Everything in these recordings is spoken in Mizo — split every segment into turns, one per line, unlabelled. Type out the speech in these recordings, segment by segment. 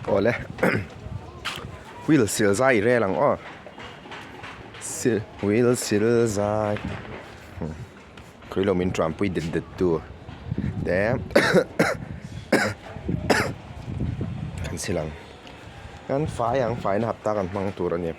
Awle wheel sil zai i rel ang aw sil wheel sil zai khawilo min tranpui det det tu te kan sil ang kan fai ang faina hapta kan hmang tur a ni.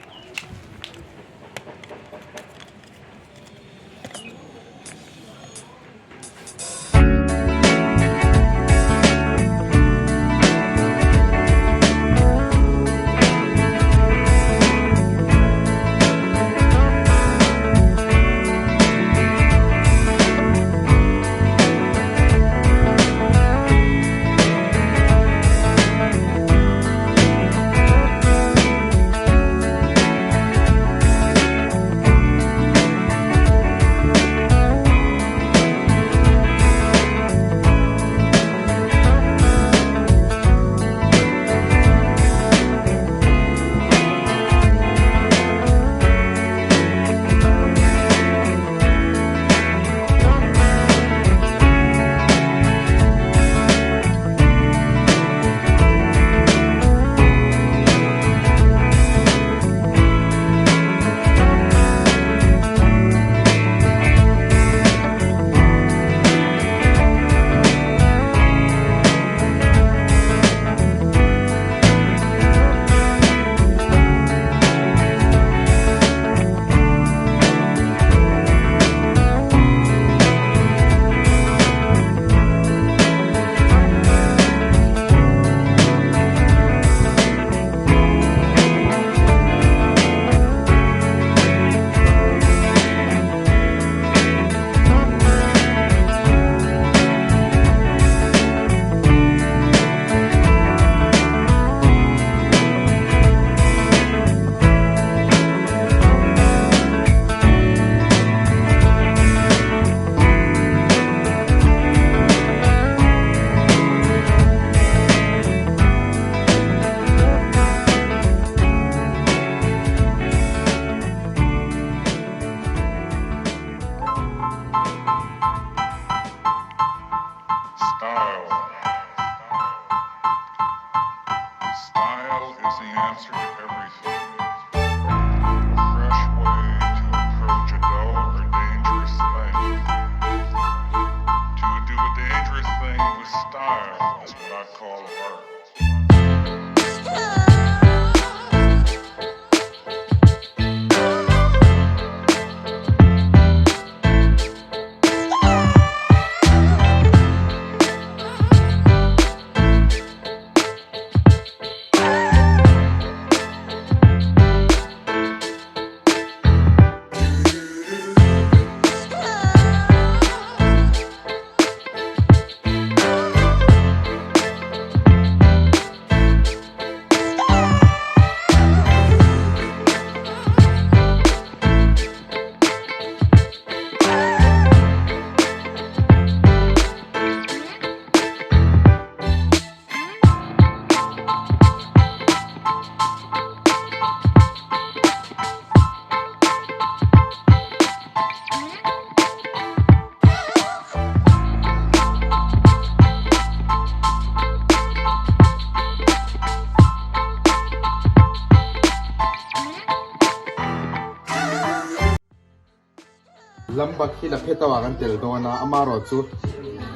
Lambak hi la phet a kan tel dawn a, amarawh chu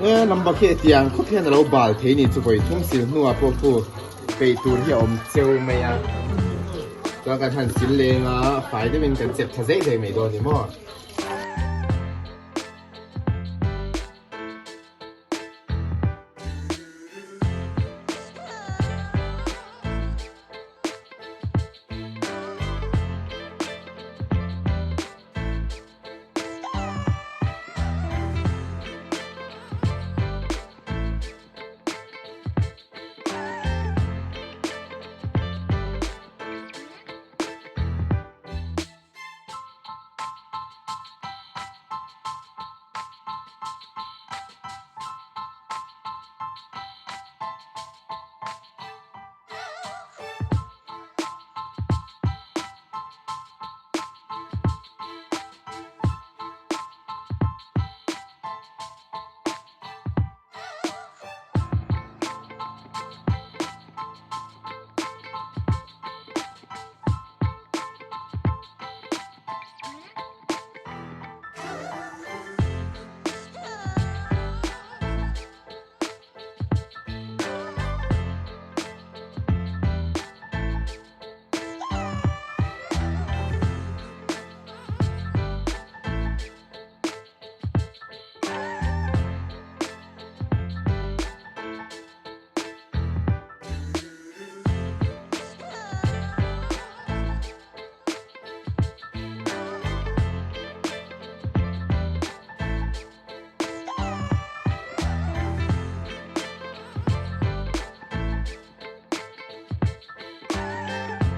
e lambak hi hetiang khawp hian a lo bal thei ni chu vawi thum sil hnuah pawh khu peih tur hi a awm cheu mai a, chuan kan han sil leng a fai deuhin kan chep tha zai zai mai dawn ni maw.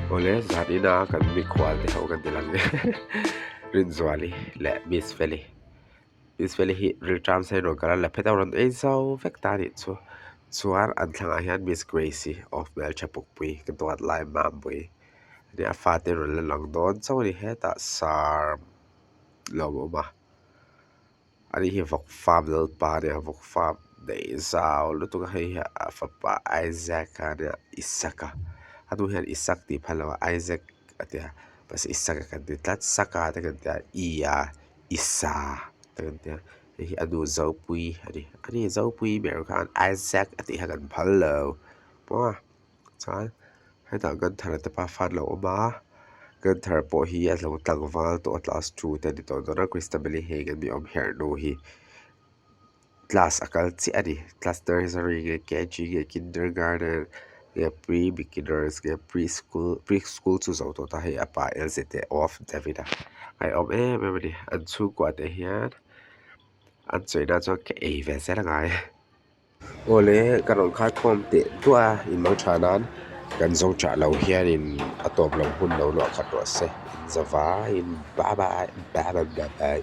Awle zan ina kan mikhual te ho kan ti lang Rinzuali leh Miss Feli Miss Feli hi rilṭam sain rawn kal a la phet a rawn ei zo vek ta a nih chu chuan an thlangah hian Miss Grace i aw hmeltha pukpui ka duat lai Mambui a nia a fate rawn la lang dawn chauh a ni hetah sar lo a awm a. Ani hi vawk farm lalpa a nia vawk farm neih zau lutuk a hei hi a fapa Isaac a nia Isaka a hnu hian Isak tih phal lo a Isaac a tia mahse Isaka kan ti tlat Saka te kan tia I a Isa te kan tia hei hi a nu Zopui a ni ani Zopui ber khan Isaac a tih kha kan phal lo maw chuan hetah Gunther te pa fan lo awm a Gunther pawh hi a lo tlangval tawh a class two te a ni tawh dawn a Christabel-i hei kan mi awm herh nu hi class a kal chiah a ni class nursery nge K G nge kindergarten nge pre beginners nge pre school pre school chu zo tawh ta hei a pa L Z te of David a ngaihawm em em a ni an chhungkua te hian an chawihna chuan ka ei ve zel a ngai. Awle ka rawn khai khawm teh duah a in mang tha nan kan zawng chah lo hianin a tawp lo hun lo luah khat rawh se in za vaiin bye bye bye bye bye bye.